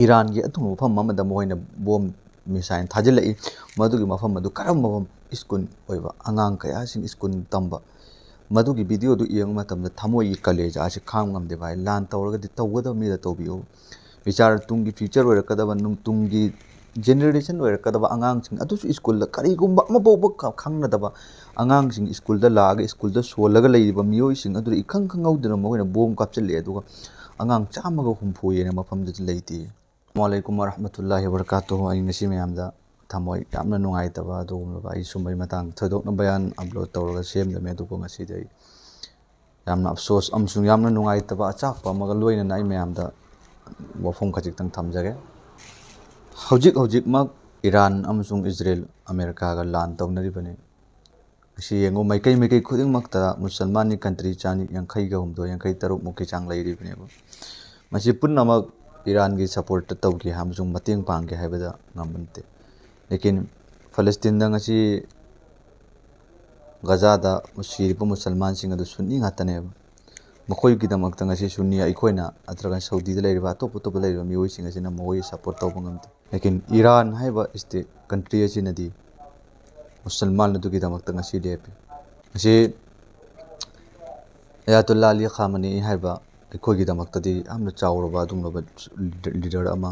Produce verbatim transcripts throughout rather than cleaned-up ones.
ꯏꯔꯥꯟꯒꯤ ꯑꯊꯨꯡꯕ ꯃꯐꯝ ꯑꯃꯗ ꯃꯈꯣꯏꯅ ꯕꯣꯝ ꯃꯤꯁꯥꯏꯜ ꯊꯥꯖꯤꯜꯂꯛꯏ꯫ ꯃꯗꯨꯒꯤ ꯃꯐꯝ ꯑꯗꯨ ꯀꯔꯝꯕ ꯃꯐꯝ? ꯁ꯭ꯀꯨꯜ ꯑꯣꯏꯕ, ꯑꯉꯥꯡ ꯀꯌꯥꯁꯤꯡ ꯁ꯭ꯀꯨꯜ ꯇꯝꯕ꯫ ꯃꯗꯨꯒꯤ ꯚꯤꯗꯤꯑꯣꯗꯨ ꯌꯦꯡꯕ ꯃꯇꯝꯗ ꯊꯃꯣꯏꯒꯤ ꯀꯂꯦꯖꯥ ꯑꯁꯤ ꯈꯥꯡ ꯉꯝꯗꯦ ꯚꯥꯏ꯫ ꯂꯥꯟ ꯇꯧꯔꯒꯗꯤ ꯇꯧꯒꯗꯕ ꯃꯤꯗ ꯇꯧꯕꯤꯌꯨ꯫ ꯕꯤꯆꯥꯔ ꯇꯨꯡꯒꯤ ꯐ꯭ꯌꯨꯆꯔ ꯑꯣꯏꯔꯛꯀꯗꯕ, ꯅꯨꯡ-, ꯇꯨꯡꯒꯤ ꯖꯦꯅꯦꯔꯦꯁꯟ ꯑꯣꯏꯔꯛꯀꯗꯕ ꯑꯉꯥꯡꯁꯤꯡ ꯑꯗꯨꯁꯨ ꯁ꯭ꯀꯨꯜꯗ ꯀꯔꯤꯒꯨꯝꯕ ꯑꯃ ꯐꯥꯎꯕ ꯈ-, ꯈꯪꯅꯗꯕ ꯑꯉꯥꯡꯁꯤꯡ ꯁ꯭ꯀꯨꯜꯗ ꯂꯥꯛꯑꯒ ꯁ꯭ꯀꯨꯜꯗ ꯁꯣꯜꯂꯒ ꯂꯩꯔꯤꯕ ꯃꯤꯑꯣꯏꯁꯤꯡ ꯑꯗꯨꯗ ꯏꯈꯪ ꯈꯪꯍꯧꯗꯅ ꯃꯈꯣꯏꯅ ꯕꯣꯝ ꯀꯥꯞꯆꯤꯜꯂꯛꯑꯦ, ꯑꯗꯨꯒ ꯑꯉꯥꯡ ꯆꯥꯝꯃꯒ ꯍꯨꯝꯐꯨ ꯍꯦꯟꯅ ꯃꯐꯝꯗꯨꯗ ꯂꯩꯇꯦ꯫ ꯑꯁꯁꯂꯥꯃꯨ ꯑꯂꯥꯏꯀꯨꯝ ꯋꯔꯍꯃꯇꯨꯜꯂꯥꯍꯤ ꯋꯕꯔꯀꯥꯇꯨꯍꯨ꯫ ꯑꯩ ꯉꯁꯤ ꯃꯌꯥꯝꯗ ꯊꯃꯣꯏ ꯌꯥꯝꯅ ꯅꯨꯡꯉꯥꯏꯇꯕ ꯑꯗꯨꯒꯨꯝꯂꯕ, ꯑꯩ ꯁꯨꯝꯕꯒꯤ ꯃꯇꯥꯡꯗ ꯊꯣꯏꯗꯣꯛꯅ ꯕꯌꯥꯟ ꯑꯞꯂꯣꯗ ꯇꯧꯔꯒ ꯁꯦꯝꯗꯕꯅꯤ, ꯑꯗꯨꯕꯨ ꯉꯁꯤꯗꯤ ꯑꯩ ꯌꯥꯝꯅ ꯑꯐꯁꯣꯁ ꯑꯃꯁꯨꯡ ꯌꯥꯝꯅ ꯅꯨꯡꯉꯥꯏꯇꯕ ꯑꯆꯥꯛꯄ ꯑꯃꯒ ꯂꯣꯏꯅꯅ ꯑꯩ ꯃꯌꯥꯝꯗ ꯋꯥꯐꯝ ꯈꯖꯤꯛꯇꯪ ꯊꯝꯖꯒꯦ꯫ ꯍꯧꯖꯤꯛ ꯍꯧꯖꯤꯛꯃꯛ ꯏꯔꯥꯟ ꯑꯃꯁꯨꯡ ꯏꯖꯔꯦꯜ ꯑꯃꯦꯔꯤꯀꯥꯒ ꯂꯥꯟ ꯇꯧꯅꯔꯤꯕꯅꯤ꯫ ꯉꯁꯤ ꯌꯦꯡꯉꯨ, ꯃꯥꯏꯀꯩ ꯃꯥꯏꯀꯩ ꯈꯨꯗꯤꯡꯃꯛꯇ ꯃꯨꯁꯜꯃꯥꯟꯒꯤ ꯀꯟꯇ꯭ꯔꯤ ꯆꯥꯅꯤ ꯌꯥꯡꯈꯩꯒ ꯍꯨꯝꯗꯣꯏ, ꯌꯥꯡꯈꯩ ꯇꯔꯨꯛ ꯃꯨꯛꯀꯤ ꯆꯥꯡ ꯂꯩꯔꯤꯕꯅꯦꯕ꯫ ꯃꯁꯤ ꯄꯨꯝꯅꯃꯛ ꯏꯔꯥꯟꯒꯤ ꯁꯄꯣꯔꯠꯇ ꯇꯧꯒꯦ ꯑꯃꯁꯨꯡ ꯃꯇꯦꯡ ꯄꯥꯡꯒꯦ ꯍꯥꯏꯕꯗ ꯉꯝꯕ ꯅꯠꯇꯦ꯫ ꯂꯦꯀꯤꯟ ꯐꯂꯁꯇꯤꯟꯗ ꯉꯁꯤ ꯒꯖꯥꯗ ꯁꯤꯔꯤꯕ ꯃꯨꯁꯜꯃꯥꯟꯁꯤꯡ ꯑꯗꯨ ꯁꯨꯟꯅꯤ ꯉꯥꯛꯇꯅꯦꯕ꯫ ꯃꯈꯣꯏꯒꯤꯗꯃꯛꯇ ꯉꯁꯤ ꯁꯨꯟꯅꯤ ꯑꯩꯈꯣꯏꯅ ꯅꯠꯇ꯭ꯔꯒ ꯁꯥꯎꯗꯤꯗ ꯂꯩꯔꯤꯕ, ꯑꯇꯣꯞ ꯑꯇꯣꯞꯄ ꯂꯩꯔꯤꯕ ꯃꯤꯑꯣꯏꯁꯤꯡ ꯑꯁꯤꯅ ꯃꯈꯣꯏꯒꯤ ꯁꯄꯣꯔꯠ ꯇꯧꯕ ꯉꯝꯗꯦ꯫ ꯂꯦꯀꯤꯟ ꯏꯔꯥꯟ ꯍꯥꯏꯕ ꯁ꯭ꯇꯦꯠ, ꯀꯟꯇ꯭ꯔꯤ ꯑꯁꯤꯅꯗꯤ ꯃꯨꯁꯜꯃꯥꯟ ꯑꯗꯨꯒꯤꯗꯃꯛꯇ ꯉꯁꯤ ꯂꯦꯞꯄꯤ꯫ ꯉꯁꯤ ꯑꯌꯥꯇꯨꯜꯂꯥ ꯑꯂꯤ ꯈꯥꯃꯅꯤ ꯍꯥꯏꯕ ꯑꯩꯈꯣꯏꯒꯤꯗꯃꯛꯇꯗꯤ ꯌꯥꯝꯅ ꯆꯥꯎꯔꯕ ꯑꯗꯨꯒꯨꯝꯂꯕ ꯂꯤꯗꯔ ꯑꯃ,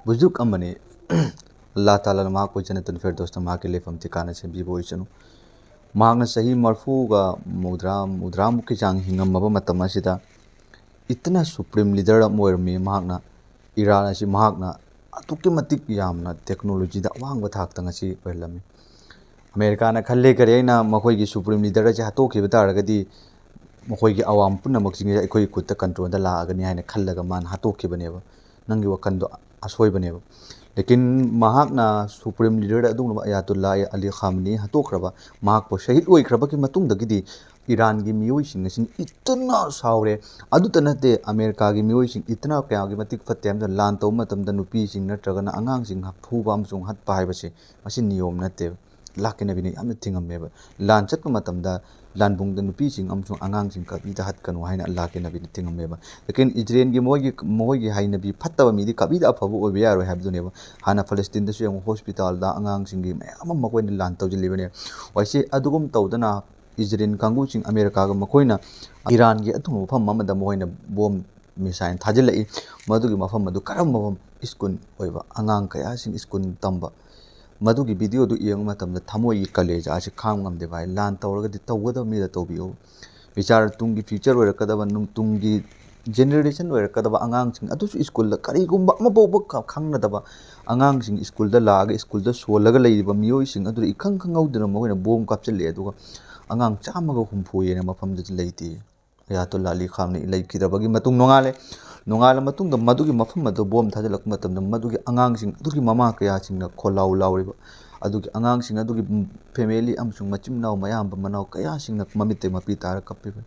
ꯕꯨꯖꯨꯔꯒ ꯑꯃꯅꯤ꯫ ꯑꯜꯂꯥꯍ ꯇꯥꯂꯥꯅ ꯃꯍꯥꯛꯄꯨ ꯖꯟꯅꯇꯨꯜ ꯐꯤꯔꯗꯧꯁꯇ ꯃꯍꯥꯛꯀꯤ ꯂꯩꯐꯝ ꯊꯤꯀꯥꯅ ꯁꯦꯝꯕꯤꯕ ꯑꯣꯏꯁꯅꯨ꯫ ꯃꯍꯥꯛꯅ ꯆꯍꯤ ꯃꯔꯐꯨꯒ ꯃꯧꯗ꯭ꯔꯥ, ꯃꯧꯗ꯭ꯔꯥꯃꯨꯛꯀꯤ ꯆꯥꯡ ꯍꯤꯡꯉꯝꯃꯕ ꯃꯇꯝ ꯑꯁꯤꯗ ꯏꯇꯅ ꯁꯨꯄ꯭ꯔꯤꯝ ꯂꯤꯗꯔ ꯑꯃ ꯑꯣꯏꯔꯝꯃꯤ꯫ ꯃꯍꯥꯛꯅ ꯏꯔꯥꯟ ꯑꯁꯤ ꯃꯍꯥꯛꯅ ꯑꯗꯨꯛꯀꯤ ꯃꯇꯤꯛ ꯌꯥꯝꯅ ꯇꯦꯛꯅꯣꯂꯣꯖꯤꯗ ꯑꯋꯥꯡꯕ ꯊꯥꯛꯇ ꯉꯁꯤ ꯑꯣꯏꯍꯜꯂꯝꯃꯤ꯫ ꯑꯃꯦꯔꯤꯀꯥꯅ ꯈꯜꯂꯦ, ꯀꯔꯤ ꯑꯩꯅ ꯃꯈꯣꯏꯒꯤ ꯁꯨꯄ꯭ꯔꯤꯝ ꯂꯤꯗꯔ ꯑꯁꯤ ꯍꯥꯠꯇꯣꯛꯈꯤꯕ ꯇꯥꯔꯒꯗꯤ ꯃꯈꯣꯏꯒꯤ ꯑꯋꯥꯝ ꯄꯨꯝꯅꯃꯛꯁꯤꯡꯁꯦ ꯑꯩꯈꯣꯏꯒꯤ ꯈꯨꯠꯇ ꯀꯟꯇ꯭ꯔꯣꯜꯗ ꯂꯥꯛꯑꯒꯅꯤ ꯍꯥꯏꯅ ꯈꯜꯂꯒ ꯃꯥꯅ ꯍꯥꯠꯇꯣꯛꯈꯤꯕꯅꯦꯕ꯫ ꯅꯪꯒꯤ ꯋꯥꯈꯜꯗꯣ ꯑꯁꯣꯏꯕꯅꯦꯕ꯫ ꯂꯦꯀꯤꯟ ꯃꯍꯥꯛꯅ ꯁꯨꯄ꯭ꯔꯤꯝ ꯂꯤꯗꯔ ꯑꯗꯨꯒꯨꯝꯂꯕ ꯑꯌꯥꯇꯨꯜꯂꯥ ꯑꯂꯤ ꯈꯥꯃꯅꯤ ꯍꯥꯠꯇꯣꯛꯈ꯭ꯔꯕ, ꯃꯍꯥꯛꯄꯨ ꯁꯍꯤꯗ ꯑꯣꯏꯈ꯭ꯔꯕꯒꯤ ꯃꯇꯨꯡꯗꯒꯤꯗꯤ ꯏꯔꯥꯟꯒꯤ ꯃꯤꯑꯣꯏꯁꯤꯡ ꯑꯁꯤꯅ ꯏꯇꯅ ꯁꯥꯎꯔꯦ꯫ ꯑꯗꯨꯇ ꯅꯠꯇꯦ, ꯑꯃꯦꯔꯤꯀꯥꯒꯤ ꯃꯤꯑꯣꯏꯁꯤꯡ ꯏꯇꯅ ꯀꯌꯥꯒꯤ ꯃꯇꯤꯛ ꯐꯠꯇꯦ ꯍꯥꯏꯕꯗ ꯂꯥꯟ ꯇꯧꯕ ꯃꯇꯝꯗ ꯅꯨꯄꯤꯁꯤꯡ ꯅꯠꯇ꯭ꯔꯒꯅ ꯑꯉꯥꯡꯁꯤꯡ ꯐꯨꯕ ꯑꯃꯁꯨꯡ ꯍꯥꯠꯄ ꯍꯥꯏꯕꯁꯤ ꯃꯁꯤ ꯅꯤꯌꯣꯝ ꯅꯠꯇꯦꯕ꯫ ꯑꯜꯂꯥꯍ ꯀꯦ ꯅꯕꯤꯅ ꯌꯥꯝꯅ ꯊꯤꯡꯉꯝꯃꯦꯕ꯫ ꯂꯥꯟ ꯆꯠꯄ ꯃꯇꯝꯗ ꯂꯥꯟꯕꯨꯡꯗ ꯅꯨꯄꯤꯁꯤꯡ ꯑꯃꯁꯨꯡ ꯑꯉꯥꯡꯁꯤꯡ ꯀꯕꯤꯗ ꯍꯠꯀꯅꯨ ꯍꯥꯏꯅ ꯑꯜꯂꯥꯍ ꯀꯦ ꯅꯕꯤꯅ ꯊꯤꯡꯉꯝꯃꯦꯕ꯫ ꯂꯦꯀꯤꯟ ꯏꯖꯔꯦꯜꯒꯤ ꯃꯣꯏꯒꯤ, ꯃꯈꯣꯏꯒꯤ ꯍꯩꯅꯕꯤ ꯐꯠꯇꯕ ꯃꯤꯗꯤ ꯀꯕꯤꯗ ꯑꯐꯕ ꯑꯣꯏꯕ ꯌꯥꯔꯣꯏ ꯍꯥꯏꯕꯗꯨꯅꯦꯕ꯫ ꯍꯥꯟꯅ ꯐꯂꯁꯇꯤꯟꯗꯁꯨ ꯌꯦꯡꯉꯨ, ꯍꯣꯁꯄꯤꯇꯥꯜꯗ ꯑꯉꯥꯡꯁꯤꯡꯒꯤ ꯃꯌꯥꯝ ꯑꯃ ꯃꯈꯣꯏꯅ ꯂꯥꯟ ꯇꯧꯁꯤꯜꯂꯤꯕꯅꯦ꯫ ꯋꯥꯏꯁꯦ ꯑꯗꯨꯒꯨꯝ ꯇꯧꯗꯅ ꯏꯖꯔꯦꯜ ꯀꯥꯡꯕꯨꯁꯤꯡ ꯑꯃꯦꯔꯤꯀꯥꯒ ꯃꯈꯣꯏꯅ ꯏꯔꯥꯟꯒꯤ ꯑꯊꯨꯡꯕ ꯃꯐꯝ ꯑꯃꯗ ꯃꯈꯣꯏꯅ ꯕꯣꯝ ꯃꯤꯁꯥꯏꯜ ꯊꯥꯖꯤꯜꯂꯛꯏ꯫ ꯃꯗꯨꯒꯤ ꯃꯐꯝ ꯑꯗꯨ ꯀꯔꯝꯕ ꯃꯐꯝ? ꯁ꯭ꯀꯨꯜ ꯑꯣꯏꯕ, ꯑꯉꯥꯡ ꯀꯌꯥꯁꯤꯡ ꯁ꯭ꯀꯨꯜ ꯇꯝꯕ꯫ ꯃꯗꯨꯒꯤ ꯚꯤꯗꯤꯑꯣꯗꯨ ꯌꯦꯡꯕ ꯃꯇꯝꯗ ꯊꯃꯣꯏꯒꯤ ꯀꯂꯦꯖꯥ ꯑꯁꯤ ꯈꯥꯡꯕ ꯉꯝꯗꯦ ꯚꯥꯏ꯫ ꯂꯥꯟ ꯇꯧꯔꯒꯗꯤ ꯇꯧꯒꯗꯕ ꯃꯤꯗ ꯇꯧꯕꯤꯌꯨ꯫ ꯕꯤꯆꯥꯔ ꯇꯨꯡꯒꯤ ꯐ꯭ꯌꯨꯆꯔ ꯑꯣꯏꯔꯛꯀꯗꯕ, ꯅꯨꯡ-, ꯇꯨꯡꯒꯤ ꯖꯦꯅꯦꯔꯦꯁꯟ ꯑꯣꯏꯔꯛꯀꯗꯕ ꯑꯉꯥꯡꯁꯤꯡ ꯑꯗꯨꯁꯨ ꯁ꯭ꯀꯨꯜꯗ ꯀꯔꯤꯒꯨꯝꯕ ꯑꯃ ꯐꯥꯎꯕ ꯈ-, ꯈꯪꯅꯗꯕ ꯑꯉꯥꯡꯁꯤꯡ ꯁ꯭ꯀꯨꯜꯗ ꯂꯥꯛꯑꯒ ꯁ꯭ꯀꯨꯜꯗ ꯁꯣꯜꯂꯒ ꯂꯩꯔꯤꯕ ꯃꯤꯑꯣꯏꯁꯤꯡ ꯑꯗꯨꯗ ꯏꯈꯪ ꯈꯪꯍꯧꯗꯅ ꯃꯈꯣꯏꯅ ꯕꯣꯝ ꯀꯥꯞꯁꯤꯜꯂꯛꯑꯦ꯫ ꯑꯗꯨꯒ ꯑꯉꯥꯡ ꯆꯥꯝꯃꯒ ꯍꯨꯝꯐꯨ ꯍꯦꯟꯅ ꯃꯐꯝꯗꯨꯗ ꯂꯩꯇꯦ꯫ ꯑꯌꯥꯇꯣꯜꯂꯥ ꯑꯂꯤ ꯈꯥꯝꯅꯤ ꯂꯩꯈꯤꯗ꯭ꯔꯕꯒꯤ ꯃꯇꯨꯡ ꯅꯣꯡꯉꯥꯜꯂꯦ꯫ ꯅꯣꯡꯉꯥꯜꯂ ꯃꯇꯨꯡꯗ ꯃꯗꯨꯒꯤ ꯃꯐꯝ ꯑꯗꯨ ꯕꯣꯝ ꯊꯥꯖꯤꯜꯂꯛꯄ ꯃꯇꯝꯗ ꯃꯗꯨꯒꯤ ꯑꯉꯥꯡꯁꯤꯡ ꯑꯗꯨꯒꯤ ꯃꯃꯥ ꯀꯌꯥꯁꯤꯡꯅ ꯈꯣꯜꯂꯥꯎ ꯂꯥꯎꯔꯤꯕ, ꯑꯗꯨꯒꯤ ꯑꯉꯥꯡꯁꯤꯡ ꯑꯗꯨꯒꯤ ꯐꯦꯃꯤꯂꯤ ꯑꯃꯁꯨꯡ ꯃꯆꯤꯟ ꯃꯅꯥꯎ, ꯃꯌꯥꯝꯕ ꯃꯅꯥꯎ ꯀꯌꯥꯁꯤꯡꯅ ꯃꯃꯤꯠꯇꯩ ꯃꯄꯤ ꯇꯥꯔ ꯀꯞꯄꯤꯕ꯫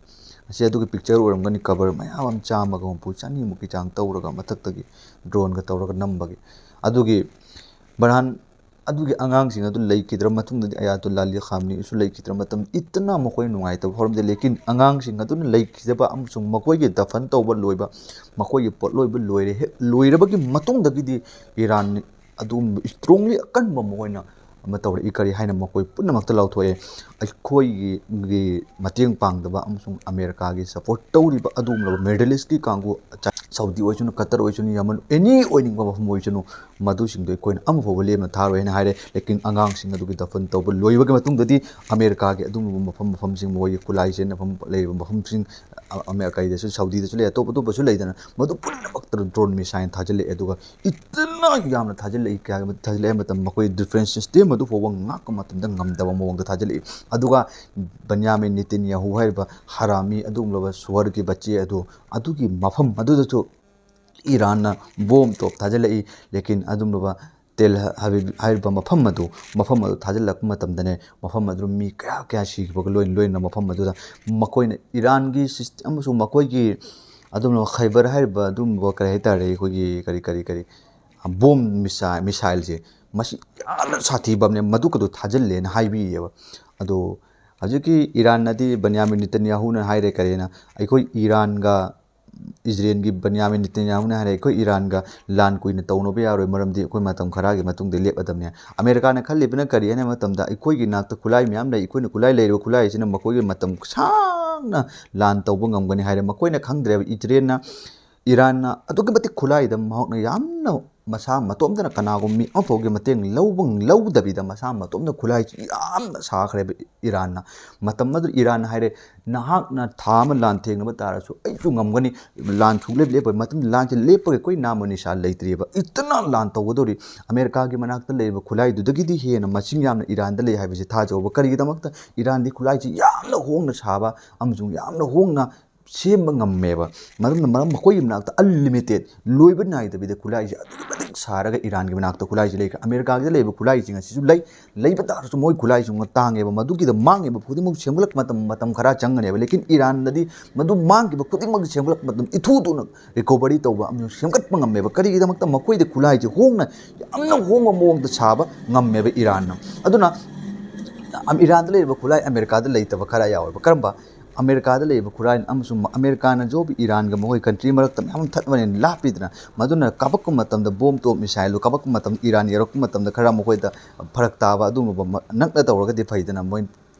ꯑꯁꯤ ꯑꯗꯨꯒꯤ ꯄꯤꯛꯆꯔ ꯑꯣꯏꯔꯝꯒꯅꯤ꯫ ꯀꯕꯔ ꯃꯌꯥꯝ ꯑꯃ ꯆꯥꯝꯃꯒ ꯍꯨꯝꯐꯨ, ꯆꯅꯤꯃꯨꯛꯀꯤ ꯆꯥꯡ ꯇꯧꯔꯒ ꯃꯊꯛꯇꯒꯤ ꯗ꯭ꯔꯣꯟꯒ ꯇꯧꯔꯒ ꯅꯝꯕꯒꯤ꯫ ꯑꯗꯨꯒꯤ ꯕꯔꯍꯥꯟ ꯑꯗꯨꯒꯤ ꯑꯉꯥꯡꯁꯤꯡ ꯑꯗꯨ ꯂꯩꯈꯤꯗ꯭ꯔ ꯃꯇꯨꯡꯗꯗꯤ ꯑꯌꯥꯇꯣꯜꯂꯥ ꯑꯂꯤ ꯈꯥꯝꯅꯤꯁꯨ ꯂꯩꯈꯤꯗ꯭ꯔ ꯃꯇꯝ ꯏꯇꯅ ꯃꯈꯣꯏ ꯅꯨꯡꯉꯥꯏꯇꯕ ꯐꯥꯎꯔꯝꯗꯦ꯫ ꯂꯦꯀꯤꯟ ꯑꯉꯥꯡꯁꯤꯡ ꯑꯗꯨꯅ ꯂꯩꯈꯤꯗꯕ ꯑꯃꯁꯨꯡ ꯃꯈꯣꯏꯒꯤ ꯗꯐꯟ ꯇꯧꯕ ꯂꯣꯏꯕ, ꯃꯈꯣꯏꯒꯤ ꯄꯣꯠꯂꯣꯏꯕ ꯂꯣꯏꯔꯦ꯫ ꯍꯦꯛ ꯂꯣꯏꯔꯕꯒꯤ ꯃꯇꯨꯡꯗꯒꯤꯗꯤ ꯏꯔꯥꯟ ꯑꯗꯨꯒꯨꯝꯕ ꯏꯁꯇ꯭ꯔꯣꯡꯂꯤ ꯑꯀꯟꯕ ꯃꯈꯣꯏꯅ ꯑꯃ ꯇꯧꯔꯛꯏ꯫ ꯀꯔꯤ ꯍꯥꯏꯅ ꯃꯈꯣꯏ ꯄꯨꯝꯅꯃꯛꯇ ꯂꯥꯎꯊꯣꯛꯑꯦ, ꯑꯩꯈꯣꯏꯒꯤ ꯃꯇꯦꯡ ꯄꯥꯡꯗꯕ ꯑꯃꯁꯨꯡ ꯑꯃꯦꯔꯤꯀꯥꯒꯤ ꯁꯄꯣꯔꯠ ꯇꯧꯔꯤꯕ ꯑꯗꯨꯒꯨꯝꯂꯕ ꯃꯤꯗꯜ ꯏꯁꯀꯤ ꯀꯥꯡꯕꯨ, ꯁꯥꯎꯗꯤ ꯑꯣꯏꯁꯅꯨ, ꯀꯇꯔ ꯑꯣꯏꯁꯅꯨ, ꯌꯃꯟ, ꯑꯦꯅꯤ ꯑꯣꯏꯅꯤꯡꯕ ꯃꯐꯝ ꯑꯣꯏꯁꯅꯨ, ꯃꯗꯨꯁꯤꯡꯗꯣ ꯑꯩꯈꯣꯏꯅ ꯑꯃꯐꯥꯎꯕ ꯂꯦꯝꯅ ꯊꯥꯔꯣꯏ ꯍꯥꯏꯅ ꯍꯥꯏꯔꯦ꯫ ꯂꯦꯀꯤꯟ ꯑꯉꯥꯡꯁꯤꯡ ꯑꯗꯨꯒꯤ ꯗꯐꯟ ꯇꯧꯕ ꯂꯣꯏꯕꯒꯤ ꯃꯇꯨꯡꯗꯗꯤ ꯑꯃꯦꯔꯤꯀꯥꯒꯤ ꯑꯗꯨꯒꯨꯝꯂꯕ ꯃꯐꯝ, ꯃꯐꯝꯁꯤꯡ, ꯃꯈꯣꯏꯒꯤ ꯈꯨꯠꯂꯥꯏ ꯆꯦꯟꯅꯐꯝ ꯂꯩꯔꯤꯕ ꯃꯐꯝꯁꯤꯡ, ꯑ-, ꯑꯃꯦ-, ꯀꯩꯗꯁꯨ, ꯁꯥꯎꯗꯤꯗꯁꯨ ꯂꯩ, ꯑꯇꯣꯞ ꯑꯇꯣꯞꯄꯁꯨ ꯂꯩꯗꯅ, ꯃꯗꯨ ꯄꯨꯝꯅꯃꯛꯇ ꯗ꯭ꯔꯣꯟ ꯃꯤꯁꯥꯏꯜ ꯊꯥꯖꯤꯜꯂꯛꯑꯦ꯫ ꯑꯗꯨꯒ ꯏꯇꯅ ꯌꯥꯝꯅ ꯊꯥꯖꯤꯜꯂꯛꯏ, ꯀꯌꯥ ꯊꯥꯖꯤꯜꯂꯛꯑꯦ ꯍꯥꯏꯕ ꯃꯇꯝꯗ ꯃꯈꯣꯏ ꯗꯤꯐꯦꯟꯁ ꯁꯤꯁꯇꯦꯝ ꯑꯗꯨ ꯐꯥꯎꯕ ꯉꯥꯛꯄ ꯃꯇꯝꯗ ꯉꯝꯗꯕ ꯃꯑꯣꯡꯗ ꯊꯥꯖꯤꯜꯂꯛꯏ꯫ ꯑꯗꯨꯒ ꯕꯟꯌꯥꯃꯤꯟ ꯅꯤꯇꯤꯟꯌꯥꯍꯨ ꯍꯥꯏꯔꯤꯕ ꯍꯔꯥꯃꯤ ꯑꯗꯨꯒꯨꯝꯂꯕ ꯁꯣꯍꯔꯒꯤ ꯕꯆꯦ ꯑꯗꯨ, ꯑꯗꯨꯒꯤ ꯃꯐꯝ ꯑꯗꯨꯗꯁꯨ ꯏꯔꯥꯟꯅ ꯕꯣꯝ ꯇꯣꯞ ꯊꯥꯖꯤꯜꯂꯛꯏ꯫ ꯂꯦꯀꯤꯟ ꯑꯗꯨꯒꯨꯝꯂꯕ ꯇꯦꯜ ꯍꯕꯤꯕ ꯍꯥꯏꯔꯤꯕ ꯃꯐꯝ ꯑꯗꯨ, ꯃꯐꯝ ꯑꯗꯨ ꯊꯥꯖꯤꯜꯂꯛꯄ ꯃꯇꯝꯗꯅꯦ, ꯃꯐꯝ ꯑꯗꯨꯗ ꯃꯤ ꯀꯌꯥ ꯀꯌꯥ ꯁꯤꯈꯤꯕꯒ ꯂꯣꯏꯅ ꯂꯣꯏꯅꯅ ꯃꯐꯝ ꯑꯗꯨꯗ ꯃꯈꯣꯏꯅ ꯏꯔꯥꯟꯒꯤ ꯁꯤꯁ-, ꯑꯃꯁꯨꯡ ꯃꯈꯣꯏꯒꯤ ꯑꯗꯨꯒꯨꯝꯂꯕ ꯈꯩꯕꯔ ꯍꯥꯏꯔꯤꯕ ꯑꯗꯨꯒꯨꯝꯕ ꯀꯔꯤ ꯍꯥꯏꯇꯥꯔꯦ, ꯑꯩꯈꯣꯏꯒꯤ ꯀꯔꯤ, ꯀꯔꯤ, ꯀꯔꯤ, ꯕꯣꯝ ꯃꯤꯁꯥꯏꯜꯁꯦ ꯃꯁꯤ ꯌꯥꯝꯅ ꯁꯥꯊꯤꯕ ꯑꯃꯅꯦ, ꯃꯗꯨꯀꯗꯣ ꯊꯥꯖꯤꯜꯂꯦꯅ ꯍꯥꯏꯕꯤꯌꯦꯕ꯫ ꯑꯗꯣ ꯍꯧꯖꯤꯛꯀꯤ ꯏꯔꯥꯟꯅꯗꯤ, ꯕꯟꯌꯥꯃꯤꯟ ꯅꯤꯇꯟꯌꯥꯍꯨꯅ ꯍꯥꯏꯔꯦ, ꯀꯔꯤꯅ, ꯑꯩꯈꯣꯏ ꯏꯔꯥꯟꯒ ꯏꯖꯔꯦꯜꯒꯤ ꯕꯟꯌꯥꯃꯤꯟ ꯅꯤꯇꯟꯌꯥꯍꯨꯅ ꯍꯥꯏꯔꯦ, ꯑꯩꯈꯣꯏ ꯏꯔꯥꯟꯒ ꯂꯥꯟ ꯀꯨꯏꯅ ꯇꯧꯅꯕ ꯌꯥꯔꯣꯏ, ꯃꯔꯝꯗꯤ ꯑꯩꯈꯣꯏ ꯃꯇꯝ ꯈꯔꯒꯤ ꯃꯇꯨꯡꯗ ꯂꯦꯞꯂꯗꯕꯅꯦ꯫ ꯑꯃꯦꯔꯤꯀꯥꯅ ꯈꯜꯂꯤꯕꯅ ꯀꯔꯤ ꯍꯥꯏꯅ ꯃꯇꯝꯗ, ꯑꯩꯈꯣꯏꯒꯤ ꯅꯥꯛꯇ ꯈꯨꯠꯂꯥꯏ ꯃꯌꯥꯝ ꯂꯩ, ꯑꯩꯈꯣꯏꯅ ꯈꯨꯠꯂꯥꯏ ꯂꯩꯔꯤꯕ ꯈꯨꯠꯂꯥꯏ ꯑꯁꯤꯅ ꯃꯈꯣꯏꯒꯤ ꯃꯇꯝ ꯁꯥꯡꯅ ꯂꯥꯟ ꯇꯧꯕ ꯉꯝꯒꯅꯤ ꯍꯥꯏꯔꯦ꯫ ꯃꯈꯣꯏꯅ ꯈꯪꯗ꯭ꯔꯦꯕ, ꯏꯖꯔꯦꯜꯅ, ꯏꯔꯥꯟꯅ ꯑꯗꯨꯛꯀꯤ ꯃꯇꯤꯛ ꯈꯨꯠꯂꯥꯏꯗ ꯃꯍꯥꯛꯅ ꯌꯥꯝꯅ ꯃꯁꯥ ꯃꯇꯣꯝꯇꯅ ꯀꯅꯥꯒꯨꯝꯕ ꯃꯤ ꯑꯃꯐꯥꯎꯒꯤ ꯃꯇꯦꯡ ꯂꯧꯕ, ꯂꯧꯗꯕꯤꯗ ꯃꯁꯥ ꯃꯇꯣꯝꯇ ꯈꯨꯠꯂꯥꯏꯁꯤ ꯌꯥꯝꯅ ꯁꯥꯈ꯭ꯔꯦꯕ ꯏꯔꯥꯟꯅ꯫ ꯃꯇꯝ ꯑꯗꯨꯗ ꯏꯔꯥꯟꯅ ꯍꯥꯏꯔꯦ, "ꯅꯍꯥꯛꯅ ꯊꯥ ꯑꯃ ꯂꯥꯟ ꯊꯦꯡꯅꯕ ꯇꯥꯔꯁꯨ ꯑꯩꯁꯨ ꯉꯝꯒꯅꯤ, ꯂꯥꯟ ꯁꯨꯡꯂꯦꯞ ꯂꯦꯞꯄꯣꯏ, ꯃꯇꯝ ꯂꯥꯟꯁꯤ ꯂꯦꯞꯄꯒꯤ ꯑꯩꯈꯣꯏ ꯅꯥꯃ ꯅꯤꯁꯥ ꯂꯩꯇ꯭ꯔꯤꯕ, ꯏꯇꯅ ꯂꯥꯟ ꯇꯧꯒꯗꯧꯔꯤ, ꯑꯃꯦꯔꯤꯀꯥꯒꯤ ꯃꯅꯥꯛꯇ ꯂꯩꯔꯤꯕ ꯈꯨꯠꯂꯥꯏꯗꯨꯗꯒꯤꯗꯤ ꯍꯦꯟꯅ ꯃꯁꯤꯡ ꯌꯥꯝꯅ ꯏꯔꯥꯟꯗ ꯂꯩ ꯍꯥꯏꯕꯁꯤ ꯊꯥꯖꯧꯕ꯫ ꯀꯔꯤꯒꯤꯗꯃꯛꯇ? ꯏꯔꯥꯟꯗꯤ ꯈꯨꯠꯂꯥꯏꯁꯤ ꯌꯥꯝꯅ ꯍꯣꯡꯅ ꯁꯥꯕ ꯑꯃꯁꯨꯡ ꯌꯥꯝꯅ ꯍꯣꯡꯅ ꯁꯦꯝꯕ ꯉꯝꯃꯦꯕ꯫ ꯃꯔꯝꯅ ꯃꯔꯝ ꯃꯈꯣꯏꯒꯤ ꯃꯅꯥꯛꯇ ꯑꯟꯂꯤꯃꯤꯇꯦꯠ, ꯂꯣꯏꯕ ꯅꯥꯏꯗꯕꯤꯗ ꯈꯨꯠꯂꯥꯏꯁꯦ ꯑꯗꯨꯛꯀꯤ ꯃꯇꯤꯛ ꯁꯥꯔꯒ ꯏꯔꯥꯟꯒꯤ ꯃꯅꯥꯛꯇ ꯈꯨꯠꯂꯥꯏꯁꯤ ꯂꯩꯈ꯭ꯔꯦ꯫ ꯑꯃꯦꯔꯤꯀꯥꯒꯤꯗ ꯂꯩꯕ ꯈꯨꯠꯂꯥꯏꯁꯤꯡ ꯑꯁꯤꯁꯨ ꯂꯩ, ꯂꯩꯕ ꯇꯥꯔꯁꯨ ꯃꯣꯏ ꯈꯨꯠꯂꯥꯏꯁꯤꯡ ꯇꯥꯡꯉꯦꯕ꯫ ꯃꯗꯨꯒꯤꯗ ꯃꯥꯡꯉꯤꯕ ꯈꯨꯗꯤꯡꯃꯛ ꯁꯦꯝꯒꯠꯂꯛꯄ ꯃꯇꯝ, ꯃꯇꯝ ꯈꯔ ꯆꯪꯒꯅꯦꯕ꯫ ꯂꯦꯀꯤꯟ ꯏꯔꯥꯟꯗꯗꯤ ꯃꯗꯨ ꯃꯥꯡꯈꯤꯕ ꯈꯨꯗꯤꯡꯃꯛ ꯁꯦꯝꯒꯠꯂꯛꯄ ꯃꯇꯝ ꯏꯊꯨ ꯊꯨꯅ ꯔꯤꯀꯣꯕꯔꯤ ꯇꯧꯕ ꯑꯃꯁꯨꯡ ꯁꯦꯝꯒꯠꯄ ꯉꯝꯃꯦꯕ꯫ ꯀꯔꯤꯒꯤꯗꯃꯛꯇ? ꯃꯈꯣꯏꯗ ꯈꯨꯠꯂꯥꯏꯁꯤ ꯍꯣꯡꯅ, ꯌꯥꯝꯅ ꯍꯣꯡꯕ ꯃꯑꯣꯡꯗ ꯁꯥꯕ ꯉꯝꯃꯦꯕ ꯏꯔꯥꯟꯅ꯫ ꯑꯗꯨꯅ ꯑꯝ-, ꯏꯔꯥꯟꯗ ꯂꯩꯔꯤꯕ ꯈꯨꯠꯂꯥꯏ ꯑꯃꯦꯔꯤꯀꯥꯗ ꯂꯩꯇꯕ ꯈꯔ ꯌꯥꯎꯋꯦꯕ꯫ ꯀꯔꯝꯕ? ꯑꯃꯦꯔꯤꯀꯥꯗ ꯂꯩꯔꯤꯕ ꯈꯨꯠꯂꯥꯏ ꯑꯃꯁꯨꯡ ꯑꯃꯦꯔꯤꯀꯥꯅ ꯖꯣꯕ ꯏꯔꯥꯟꯒ ꯃꯈꯣꯏ ꯀꯟꯇ꯭ꯔꯤ ꯃꯔꯛꯇ ꯃꯌꯥꯝ ꯑꯃ ꯊꯠꯅꯕꯅꯤꯅ ꯂꯥꯞꯄꯤꯗꯅ, ꯃꯗꯨꯅ ꯀꯥꯞꯄꯛꯄ ꯃꯇꯝꯗ, ꯕꯣꯝ ꯇꯣꯞ ꯃꯤꯁꯥꯏꯜꯗꯨ ꯀꯥꯞꯄꯛꯄ ꯃꯇꯝꯗ ꯏꯔꯥꯟ ꯌꯧꯔꯛꯄ ꯃꯇꯝꯗ ꯈꯔ ꯃꯈꯣꯏꯗ ꯐꯔꯛ ꯇꯥꯕ ꯑꯗꯨꯒꯨꯝꯕ ꯃ-, ꯅꯛꯅ ꯇꯧꯔꯒꯗꯤ ꯐꯩꯗꯅ, ꯃꯣꯏ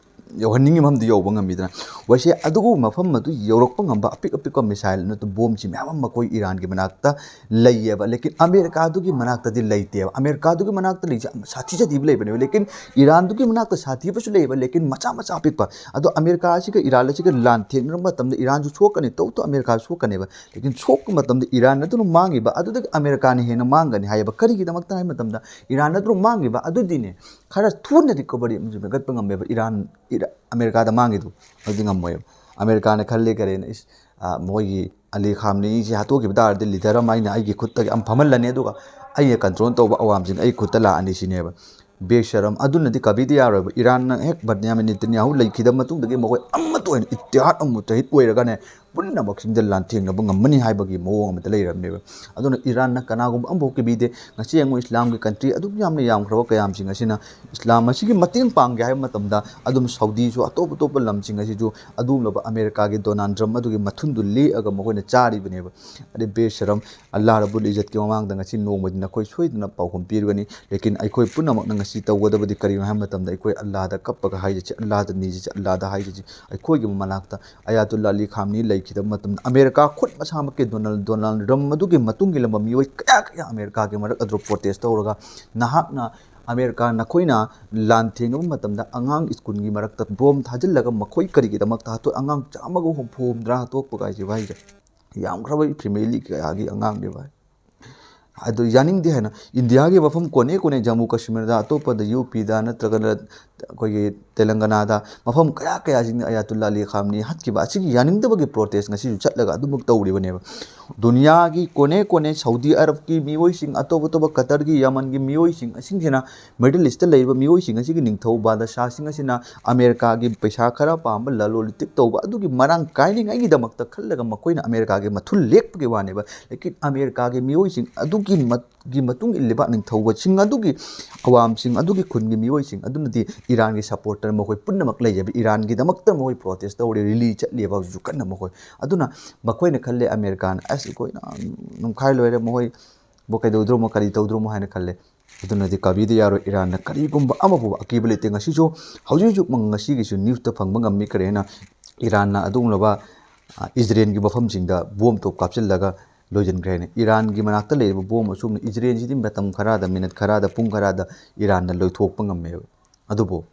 ꯌꯧꯍꯟꯅꯤꯡꯉꯤ ꯃꯐꯝꯗꯨ ꯌꯧꯕ ꯉꯝꯃꯤꯗꯅ꯫ ꯋꯥꯏꯁꯦ ꯑꯗꯨꯒꯨꯝꯕ ꯃꯐꯝ ꯑꯗꯨ ꯌꯧꯔꯛꯄ ꯉꯝꯕ ꯑꯄꯤꯛ ꯑꯄꯤꯛꯄ ꯃꯤꯁꯥꯏꯜ ꯅꯠꯇ꯭ꯔꯒ ꯕꯣꯝꯁꯤ ꯃꯌꯥꯝ ꯑꯃ ꯃꯈꯣꯏ ꯏꯔꯥꯟꯒꯤ ꯃꯅꯥꯛꯇ ꯂꯩꯌꯦꯕ꯫ ꯂꯦꯀꯤꯟ ꯑꯃꯦꯔꯤꯀꯥꯗꯨꯒꯤ ꯃꯅꯥꯛꯇꯗꯤ ꯂꯩꯇꯦꯕ꯫ ꯑꯃꯦꯔꯤꯀꯥꯗꯨꯒꯤ ꯃꯅꯥꯛꯇ ꯂꯩꯁꯦ ꯌꯥꯝ ꯁꯥꯊꯤ ꯁꯥꯊꯤꯕ ꯂꯩꯕꯅꯦꯕ꯫ ꯂꯦꯀꯤꯟ ꯏꯔꯥꯟꯗꯨꯒꯤ ꯃꯅꯥꯛꯇ ꯁꯥꯊꯤꯕꯁꯨ ꯂꯩꯌꯦꯕ, ꯂꯦꯀꯤꯟ ꯃꯆꯥ ꯃꯆꯥ ꯑꯄꯤꯛꯄ꯫ ꯑꯗꯣ ꯑꯃꯦꯔꯤꯀꯥ ꯑꯁꯤꯒ ꯏꯔꯥꯟ ꯑꯁꯤꯒ ꯂꯥꯟ ꯊꯦꯡꯅꯔꯛꯄ ꯃꯇꯝꯗ ꯏꯔꯥꯟꯁꯨ ꯁꯣꯛꯀꯅꯤ, ꯇꯧ ꯇꯧ ꯑꯃꯦꯔꯤꯀꯥꯁꯨ ꯁꯣꯛꯀꯅꯦꯕ꯫ ꯂꯦꯀꯤꯟ ꯁꯣꯛꯄ ꯃꯇꯝꯗ ꯏꯔꯥꯟ ꯑꯗꯨꯅ ꯃꯥꯡꯉꯤꯕ ꯑꯗꯨꯗꯒꯤ ꯑꯃꯦꯔꯤꯀꯥꯅ ꯍꯦꯟꯅ ꯃꯥꯡꯒꯅꯤ ꯍꯥꯏꯌꯦꯕ꯫ ꯀꯔꯤꯒꯤꯗꯃꯛꯇ ꯍꯥꯏꯕ ꯃꯇꯝꯗ ꯏꯔꯥꯟ ꯑꯗꯨꯅ ꯃꯥꯡꯉꯤꯕ ꯑꯗꯨꯗꯤꯅꯦ, ꯈꯔ ꯊꯨꯅ ꯔꯤꯀꯣꯕꯔꯤ ꯑꯃꯁꯨ ꯃꯦꯟꯈꯠꯄ ꯉꯝꯃꯦꯕ ꯏꯔꯥꯟ, ꯏꯔꯥ-, ꯑꯃꯦꯔꯤꯀꯥꯗ ꯃꯥꯡꯉꯤꯗꯨ ꯑꯗꯨꯗꯤ ꯉꯝꯃꯣꯏꯕ꯫ ꯑꯃꯦꯔꯤꯀꯥꯅ ꯈꯜꯂꯤ ꯀꯔꯤꯅ, ꯏꯁ, ꯑ, ꯃꯣꯏꯒꯤ ꯑꯂꯤ ꯈꯥꯝꯅꯤꯁꯤ ꯍꯥꯠꯇꯣꯛꯈꯤꯕ ꯇꯥꯔꯗꯤ ꯂꯤꯗꯔ ꯑꯃ ꯑꯩꯅ ꯑꯩꯒꯤ ꯈꯨꯠꯇꯒꯤ ꯑꯃ ꯐꯝꯍꯜꯂꯅꯤ, ꯑꯗꯨꯒ ꯑꯩꯅ ꯀꯟꯇ꯭ꯔꯣꯜ ꯇꯧꯕ ꯑꯋꯥꯝꯁꯤꯡ ꯑꯩ ꯈꯨꯠꯇ ꯂꯥꯛꯑꯅꯤ ꯁꯤꯅꯦꯕ꯫ ꯕꯦꯁꯔꯝ ꯑꯗꯨꯅꯗꯤ ꯀꯕꯤꯗ ꯌꯥꯔꯣꯏꯕ꯫ ꯏꯔꯥꯟꯅ ꯍꯦꯛ ꯕꯟꯌꯥꯃꯤꯟ ꯅꯦꯇꯟꯌꯥꯍꯨ ꯂꯩꯈꯤꯗꯕ ꯃꯇꯨꯡꯗꯒꯤ ꯃꯈꯣꯏ ꯑꯃꯠꯇ ꯑꯣꯏꯅ ꯏꯠꯇꯤꯍꯥꯗ ꯑꯃꯨꯇꯍꯤꯗ ꯑꯣꯏꯔꯒꯅꯦ, ꯄꯨꯝꯅꯃꯛꯁꯤꯡꯗ ꯂꯥꯟꯊꯦꯡꯅꯕ ꯉꯝꯃꯅꯤ ꯍꯥꯏꯕꯒꯤ ꯃꯑꯣꯡ ꯑꯃꯗ ꯂꯩꯔꯕꯅꯦꯕ꯫ ꯑꯗꯨꯅ ꯏꯔꯥꯟꯅ ꯀꯅꯥꯒꯨꯝꯕ ꯑꯃꯐꯥꯎ ꯀꯤꯕꯤꯗꯦ꯫ ꯉꯁꯤ ꯌꯦꯡꯉꯨ, ꯏꯁꯂꯥꯝꯒꯤ ꯀꯟꯇ꯭ꯔꯤ ꯑꯗꯨꯛ ꯌꯥꯝꯅ ꯌꯥꯝꯈ꯭ꯔꯕ ꯀꯌꯥꯝꯁꯤꯡ ꯑꯁꯤꯅ ꯏꯁꯂꯥꯝ ꯑꯁꯤꯒꯤ ꯃꯇꯦꯡ ꯄꯥꯡꯒꯦ ꯍꯥꯏꯕ ꯃꯇꯝꯗ ꯑꯗꯨꯝ ꯁꯥꯎꯗꯤꯁꯨ, ꯑꯇꯣꯞ ꯑꯇꯣꯞꯄ ꯂꯝꯁꯤꯡ ꯑꯁꯤꯁꯨ ꯑꯗꯨꯒꯨꯝꯂꯕ ꯑꯃꯦꯔꯤꯀꯥꯒꯤ ꯗꯣꯅꯥꯜꯗ ꯇ꯭ꯔꯝꯞ ꯑꯗꯨꯒꯤ ꯃꯊꯨꯟꯗꯨ ꯂꯦꯛꯑꯒ ꯃꯈꯣꯏꯅ ꯆꯥꯔꯤꯕꯅꯦꯕ꯫ ꯑꯗꯩ ꯕꯦꯁꯔꯝ, ꯑꯜꯂꯥꯍ ꯔꯕꯨꯜ ꯏꯖꯠꯀꯤ ꯃꯃꯥꯡꯗ ꯉꯁꯤ ꯅꯣꯡꯃꯗꯤ ꯅꯈꯣꯏ ꯁꯣꯏꯗꯅ ꯄꯥꯎꯈꯨꯝ ꯄꯤꯔꯒꯅꯤ꯫ ꯂꯦꯀꯤꯟ ꯑꯩꯈꯣꯏ ꯄꯨꯝꯅꯃꯛꯅ ꯉꯁꯤ ꯇꯧꯒꯗꯕꯗꯤ ꯀꯔꯤꯅꯣ ꯍꯥꯏꯕ ꯃꯇꯝꯗ ꯑꯩꯈꯣꯏ ꯑꯜꯂꯥꯍꯗ ꯀꯞꯄꯒ ꯍꯥꯏꯖꯁꯤ, ꯑꯜꯂꯥꯍꯗ ꯅꯤꯖꯁꯤ, ꯑꯜꯂꯥꯍꯗ ꯍꯥꯏꯖꯁꯤ꯫ ꯑꯩꯈꯣꯏꯒꯤ ꯃꯅꯥꯛꯇ ꯑꯌꯥꯇꯨꯜꯂꯥ ꯑꯂꯤ ꯈꯥꯝꯅꯤ ꯂꯩꯈꯤꯗꯕ ꯃꯇꯝꯗ ꯑꯃꯦꯔꯤꯀꯥ ꯈꯨꯠ ꯃꯁꯥꯃꯛꯀꯤ ꯗꯣꯅꯥꯜꯗ, ꯗꯣꯅꯥꯜꯗ ꯇ꯭ꯔꯝꯞ ꯑꯗꯨꯒꯤ ꯃꯇꯨꯡ ꯏꯜꯂꯝꯕ ꯃꯤꯑꯣꯏ ꯀꯌꯥ ꯀꯌꯥ ꯑꯃꯦꯔꯤꯀꯥꯒꯤ ꯃꯔꯛ ꯑꯗꯨ ꯄ꯭ꯔꯣꯇꯦꯁ ꯇꯧꯔꯒ, ꯅꯍꯥꯛꯅ ꯑꯃꯦꯔꯤꯀꯥ, ꯅꯈꯣꯏꯅ ꯂꯥꯟ ꯊꯦꯡꯅꯕ ꯃꯇꯝꯗ ꯑꯉꯥꯡ ꯁ꯭ꯀꯨꯜꯒꯤ ꯃꯔꯛꯇ ꯕꯣꯝ ꯊꯥꯖꯤꯜꯂꯒ ꯃꯈꯣꯏ ꯀꯔꯤꯒꯤꯗꯃꯛꯇ ꯍꯥꯠꯇꯣꯛ-, ꯑꯉꯥꯡ ꯆꯥꯝꯃꯒ ꯍꯨꯝꯐꯨ ꯍꯨꯝꯗ꯭ꯔꯥ ꯍꯥꯠꯇꯣꯛꯄꯒ ꯍꯥꯏꯁꯦ ꯚꯥꯏꯁꯦ, ꯌꯥꯝꯈ꯭ꯔꯕ ꯐꯦꯃꯤꯂꯤ ꯀꯌꯥꯒꯤ ꯑꯉꯥꯡꯅꯦ ꯚꯥꯏ꯫ ꯑꯗꯨ ꯌꯥꯅꯤꯡꯗꯦ ꯍꯥꯏꯅ ꯏꯟꯗꯤꯌꯥꯒꯤ ꯃꯐꯝ ꯀꯣꯅꯦ ꯀꯣꯅꯦ, ꯖꯝꯃꯨ ꯀꯥꯁꯃꯤꯔꯗ, ꯑꯇꯣꯞꯄꯗ, ꯌꯨ ꯄꯤꯗ ꯅꯠꯇ꯭ꯔꯒꯅ ꯑꯩꯈꯣꯏꯒꯤ ꯇꯦꯂꯪꯒꯅꯥꯗ ꯃꯐꯝ ꯀꯌꯥ ꯀꯌꯥꯁꯤꯡꯗ ꯑꯌꯥꯇꯨꯜꯂꯥ ꯑꯂꯤ ꯈꯥꯝꯅꯤ ꯍꯥꯠꯈꯤꯕ ꯑꯁꯤꯒꯤ ꯌꯥꯅꯤꯡꯗꯕꯒꯤ ꯄ꯭ꯔꯣꯇꯦꯁ ꯉꯁꯤꯁꯨ ꯆꯠꯂꯒ ꯑꯗꯨꯃꯛ ꯇꯧꯔꯤꯕꯅꯦꯕ꯫ ꯗꯨꯅꯤꯌꯥꯒꯤ ꯀꯣꯅꯦ ꯀꯣꯅꯦ, ꯁꯥꯎꯗꯤ ꯑꯔꯕꯀꯤ ꯃꯤꯑꯣꯏꯁꯤꯡ, ꯑꯇꯣꯞ ꯑꯇꯣꯞꯄ ꯀꯇꯔꯒꯤ, ꯌꯃꯟꯒꯤ ꯃꯤꯑꯣꯏꯁꯤꯡ ꯑꯁꯤꯡꯁꯤꯅ, ꯃꯤꯗꯜ ꯏꯁꯇ ꯂꯩꯔꯤꯕ ꯃꯤꯑꯣꯏꯁꯤꯡ ꯑꯁꯤꯒꯤ ꯅꯤꯡꯊꯧ ꯕꯥꯗꯁꯥꯁꯤꯡ ꯑꯁꯤꯅ ꯑꯃꯦꯔꯤꯀꯥꯒꯤ ꯄꯩꯁꯥ ꯈꯔ ꯄꯥꯝꯕ, ꯂꯂꯣꯟ ꯏꯇꯤꯛ ꯇꯧꯕ ꯑꯗꯨꯒꯤ ꯃꯔꯥꯡ ꯀꯥꯏꯅꯉꯥꯏꯒꯤꯗꯃꯛꯇ ꯈꯜꯂꯒ ꯃꯈꯣꯏꯅ ꯑꯃꯦꯔꯤꯀꯥꯒꯤ ꯃꯊꯨꯜ ꯂꯦꯛꯄꯒꯤ ꯋꯥꯅꯦꯕ꯫ ꯂꯦꯀꯤꯟ ꯑꯃꯦꯔꯤꯀꯥꯒꯤ ꯃꯤꯑꯣꯏꯁꯤꯡ ꯑꯗꯨꯒꯤ ꯃꯠ-, ꯒꯤ ꯃꯇꯨꯡ ꯏꯜꯂꯤꯕ ꯅꯤꯡꯊꯧꯁꯤꯡ ꯑꯗꯨꯒꯤ, ꯑꯋꯥꯝꯁꯤꯡ ꯑꯗꯨꯒꯤ ꯈꯨꯟꯒꯤ ꯃꯤꯑꯣꯏꯁꯤꯡ ꯑꯗꯨꯅꯗꯤ ꯏꯔꯥꯟꯒꯤ ꯁꯄꯣꯔꯇꯔ ꯃꯈꯣꯏ ꯄꯨꯝꯅꯃꯛ ꯂꯩꯖꯕ, ꯏꯔꯥꯟꯒꯤꯗꯃꯛꯇ ꯃꯈꯣꯏ ꯄ꯭ꯔꯣꯇꯦꯁ ꯇꯧꯔꯤ, ꯔꯦꯂꯤ ꯆꯠꯂꯤꯕ ꯍꯧꯖꯤꯛꯁꯨ ꯀꯟꯅ ꯃꯈꯣꯏ꯫ ꯑꯗꯨꯅ ꯃꯈꯣꯏꯅ ꯈꯜꯂꯦ ꯑꯃꯦꯔꯤꯀꯥꯅ, "ꯑꯁ, ꯑꯩꯈꯣꯏꯅ ꯅꯝꯈꯥꯏ ꯂꯣꯏꯔꯦ, ꯃꯈꯣꯏꯕꯨ ꯀꯩꯗꯧꯗ꯭ꯔꯣꯃꯣ, ꯀꯔꯤ ꯇꯧꯗ꯭ꯔꯣꯃꯣ" ꯍꯥꯏꯅ ꯈꯜꯂꯦ꯫ ꯑꯗꯨꯅꯗꯤ ꯀꯥꯕꯤꯗ ꯌꯥꯔꯣꯏ꯫ ꯏꯔꯥꯟꯅ ꯀꯔꯤꯒꯨꯝꯕ ꯑꯃꯐꯥꯎꯕ ꯑꯀꯤꯕ ꯂꯩꯇꯦ꯫ ꯉꯁꯤꯁꯨ, ꯍꯧꯖꯤꯛ ꯍꯧꯖꯤꯛꯃꯛ ꯉꯁꯤꯒꯤꯁꯨ ꯅ꯭ꯌꯨꯁꯇ ꯐꯪꯕ ꯉꯝꯃꯤ꯫ ꯀꯔꯤ ꯍꯥꯏꯅ? ꯏꯔꯥꯟꯅ ꯑꯗꯨꯒꯨꯝꯂꯕ, ꯑ, ꯏꯖꯔꯦꯜꯒꯤ ꯃꯐꯝꯁꯤꯡꯗ ꯕꯣꯝ ꯇꯣꯞ ꯀꯥꯞꯁꯤꯜꯂꯒ ꯂꯣꯏꯁꯤꯟꯈ꯭ꯔꯦ ꯍꯥꯏꯅ꯫ ꯏꯔꯥꯟꯒꯤ ꯃꯅꯥꯛꯇ ꯂꯩꯔꯤꯕ ꯕꯣꯝ ꯑꯁꯨꯝꯅ ꯏꯖꯔꯦꯜꯁꯤꯗꯤ ꯃꯇꯝ ꯈꯔꯗ, ꯃꯤꯅꯠ ꯈꯔꯗ, ꯄꯨꯡ ꯈꯔꯗ ꯏꯔꯥꯟꯅ ꯂꯣꯏꯊꯣꯛꯄ ꯉꯝꯃꯦꯕ꯫ ꯑꯗꯨꯕꯨ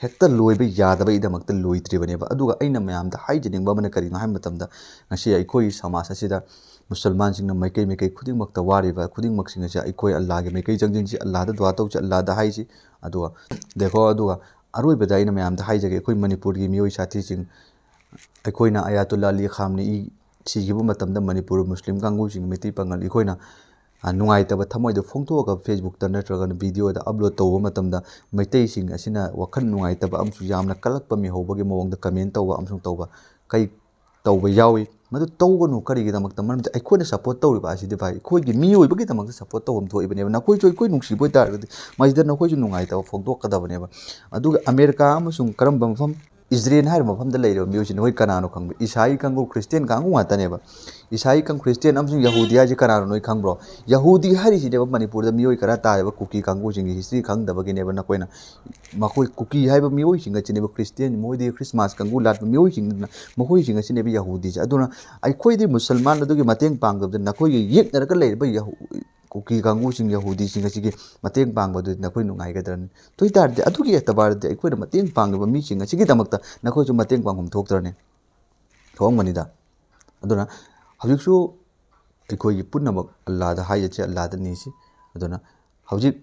ꯍꯦꯛꯇ ꯂꯣꯏꯕ ꯌꯥꯗꯕꯒꯤꯗꯃꯛꯇ ꯂꯣꯏꯗ꯭ꯔꯤꯕꯅꯦꯕ꯫ ꯑꯗꯨꯒ ꯑꯩꯅ ꯃꯌꯥꯝꯗ ꯍꯥꯏꯖꯅꯤꯡꯕ ꯑꯃꯅ ꯀꯔꯤꯅꯣ ꯍꯥꯏꯕ ꯃꯇꯝꯗ, ꯉꯁꯤ ꯑꯩꯈꯣꯏꯒꯤ ꯁꯃꯥꯖ ꯑꯁꯤꯗ ꯃꯨꯁꯜꯃꯥꯟꯁꯤꯡꯅ ꯃꯥꯏꯀꯩ ꯃꯥꯏꯀꯩ ꯈꯨꯗꯤꯡꯃꯛꯇ ꯋꯥꯔꯤꯕ ꯈꯨꯗꯤꯡꯃꯛꯁꯤꯡ ꯑꯁꯤ ꯑꯩꯈꯣꯏ ꯑꯜꯂꯥꯍꯒꯤ ꯃꯥꯏꯀꯩ ꯆꯪꯁꯤꯟꯁꯤ, ꯑꯜꯂꯥꯍꯗ ꯗꯨꯋꯥ ꯇꯧꯁꯤ, ꯑꯜꯂꯥꯍꯗ ꯍꯥꯏꯁꯤ꯫ ꯑꯗꯨꯒ ꯗꯦꯈꯣ, ꯑꯗꯨꯒ ꯑꯔꯣꯏꯕꯗ ꯑꯩꯅ ꯃꯌꯥꯝꯗ ꯍꯥꯏꯖꯒꯦ, ꯑꯩꯈꯣꯏ ꯃꯅꯤꯄꯨꯔꯒꯤ ꯃꯤꯑꯣꯏ ꯁꯥꯊꯤꯁꯤꯡ, ꯑꯩꯈꯣꯏꯅ ꯑꯌꯥꯇꯨꯜꯂꯥ ꯑꯂꯤ ꯈꯥꯝꯅꯤ ꯁꯤꯈꯤꯕ ꯃꯇꯝꯗ ꯃꯅꯤꯄꯨꯔ ꯃꯨꯁꯂꯤꯝ ꯀꯥꯡꯕꯨꯁꯤꯡ, ꯃꯩꯇꯩ ꯄꯥꯉꯜ, ꯑꯩꯈꯣꯏꯅ, ꯑ, ꯅꯨꯡꯉꯥꯏꯇꯕ ꯊꯃꯣꯏꯗ ꯐꯣꯡꯗꯣꯛꯑꯒ Facebookꯇ ꯅꯠꯇ꯭ꯔꯒꯅ videoꯗ upload ꯇꯧꯕ ꯃꯇꯝꯗ ꯃꯩꯇꯩꯁꯤꯡ ꯑꯁꯤꯅ ꯋꯥꯈꯜ ꯅꯨꯡꯉꯥꯏꯇꯕ ꯑꯃꯁꯨꯡ ꯌꯥꯝꯅ ꯀꯜꯂꯛꯄ ꯃꯤꯍꯧꯕꯒꯤ ꯃꯑꯣꯡꯗ comment ꯇꯧꯕ ꯑꯃꯁꯨꯡ ꯇꯧꯕ꯫ ꯀꯩ-, ꯇꯧꯕ ꯌꯥꯎꯏ꯫ ꯃꯗꯨ ꯇꯧꯒꯅꯨ꯫ ꯀꯔꯤꯒꯤꯗꯃꯛꯇ? ꯃꯔꯝꯗꯤ ꯑꯩꯈꯣꯏꯅ ꯁꯞꯄꯣꯔꯠ ꯇꯧꯔꯤꯕ ꯑꯁꯤꯗꯤ, ꯚꯥꯏ, ꯑꯩꯈꯣꯏꯒꯤ ꯃꯤꯑꯣꯏꯕꯒꯤꯗꯃꯛꯇ ꯁꯞꯄꯣꯔꯠ ꯇꯧꯐꯝ ꯊꯣꯛꯏꯕꯅꯦꯕ꯫ ꯅꯈꯣꯏꯁꯨ ꯑꯩꯈꯣꯏ ꯅꯨꯡꯁꯤꯕ ꯑꯣꯏꯇꯥꯔꯒꯗꯤ ꯃꯁꯤꯗ ꯅꯈꯣꯏꯁꯨ ꯅꯨꯡꯉꯥꯏꯇꯕ ꯐꯣꯡꯗꯣꯛꯀꯗꯕꯅꯦꯕ꯫ ꯑꯗꯨꯒ ꯑꯃꯦꯔꯤꯀꯥ ꯑꯃꯁꯨꯡ ꯀꯔꯝꯕ ꯃꯐꯝ? ꯏꯖꯔꯦꯜ ꯍꯥꯏꯔꯤꯕ ꯃꯐꯝꯗ ꯂꯩꯔꯤꯕ ꯃꯤꯑꯣꯏꯁꯤ ꯅꯈꯣꯏ ꯀꯅꯥꯅꯣ ꯈꯪꯕ꯭ꯔꯥ? ꯏꯁꯥꯏ ꯀꯥꯡꯕꯨ, ꯈ꯭ꯔꯤꯁꯇꯤꯌꯥꯟ ꯀꯥꯡꯕꯨ ꯉꯥꯛꯇꯅꯦꯕ꯫ ꯏꯁꯥꯏ ꯀꯥꯡ-, ꯈ꯭ꯔꯤꯁꯇꯤꯌꯥꯟ ꯑꯃꯁꯨꯡ ꯌꯍꯨꯗꯤ ꯍꯥꯏꯁꯤ ꯀꯅꯥꯅꯣ ꯅꯣꯏ ꯈꯪꯕ꯭ꯔꯣ? ꯌꯍꯨꯗꯤ ꯍꯥꯏꯔꯤꯁꯤꯅꯦꯕ ꯃꯅꯤꯄꯨꯔꯗ ꯃꯤꯑꯣꯏ ꯈꯔ ꯇꯥꯔꯤꯕ ꯀꯨꯀꯤ ꯀꯥꯡꯕꯨꯁꯤꯡꯒꯤ ꯍꯤꯁꯇ꯭ꯔꯤ ꯈꯪꯗꯕꯒꯤꯅꯦꯕ ꯅꯈꯣꯏꯅ꯫ ꯃꯈꯣꯏ ꯀꯨꯀꯤ ꯍꯥꯏꯕ ꯃꯤꯑꯣꯏꯁꯤꯡ ꯑꯁꯤꯅꯦꯕ ꯈ꯭ꯔꯤꯁꯇꯤꯌꯥꯟ, ꯃꯣꯏꯗꯤ ꯈ꯭ꯔꯤꯁꯃꯥꯁ ꯀꯥꯡꯕꯨ ꯂꯥꯠꯄ ꯃꯤꯑꯣꯏꯁꯤꯡꯗꯨꯅ, ꯃꯈꯣꯏꯁꯤꯡ ꯑꯁꯤꯅꯦꯕ ꯌꯍꯨꯗꯤꯁꯦ꯫ ꯑꯗꯨꯅ ꯑꯩꯈꯣꯏꯗꯤ ꯃꯨꯁꯜꯃꯥꯟ ꯑꯗꯨꯒꯤ ꯃꯇꯦꯡ ꯄꯥꯡꯗꯕꯗ ꯅꯈꯣꯏꯒꯤ ꯌꯦꯛꯅꯔꯒ ꯂꯩꯔꯤꯕ ꯌꯍꯨ-, ꯀꯨꯀꯤ ꯀꯥꯡꯕꯨꯁꯤꯡ, ꯌꯍꯨꯗꯤꯁꯤꯡ ꯑꯁꯤꯒꯤ ꯃꯇꯦꯡ ꯄꯥꯡꯕꯗꯨꯗꯤ ꯅꯈꯣꯏ ꯅꯨꯡꯉꯥꯏꯒꯗ꯭ꯔꯅꯤ? ꯑꯗꯨ ꯑꯣꯏ ꯇꯥꯔꯗꯤ ꯑꯗꯨꯒꯤ ꯑꯦꯇꯕꯥꯔꯗꯤ ꯑꯩꯈꯣꯏꯅ ꯃꯇꯦꯡ ꯄꯥꯡꯉꯤꯕ ꯃꯤꯁꯤꯡ ꯑꯁꯤꯒꯤꯗꯃꯛꯇ ꯅꯈꯣꯏꯁꯨ ꯃꯇꯦꯡ ꯄꯥꯡꯐꯝ ꯊꯣꯛꯇ꯭ꯔꯅꯤ? ꯊꯣꯛꯑꯝꯒꯅꯤꯗ꯫ ꯑꯗꯨꯅ ꯍꯧꯖꯤꯛꯁꯨ ꯑꯩꯈꯣꯏꯒꯤ ꯄꯨꯝꯅꯃꯛ ꯑꯜꯂꯥꯗ ꯍꯥꯏꯖꯁꯦ, ꯑꯜꯂꯥꯗ ꯅꯤꯁꯤ꯫ ꯑꯗꯨꯅ ꯍꯧꯖꯤꯛ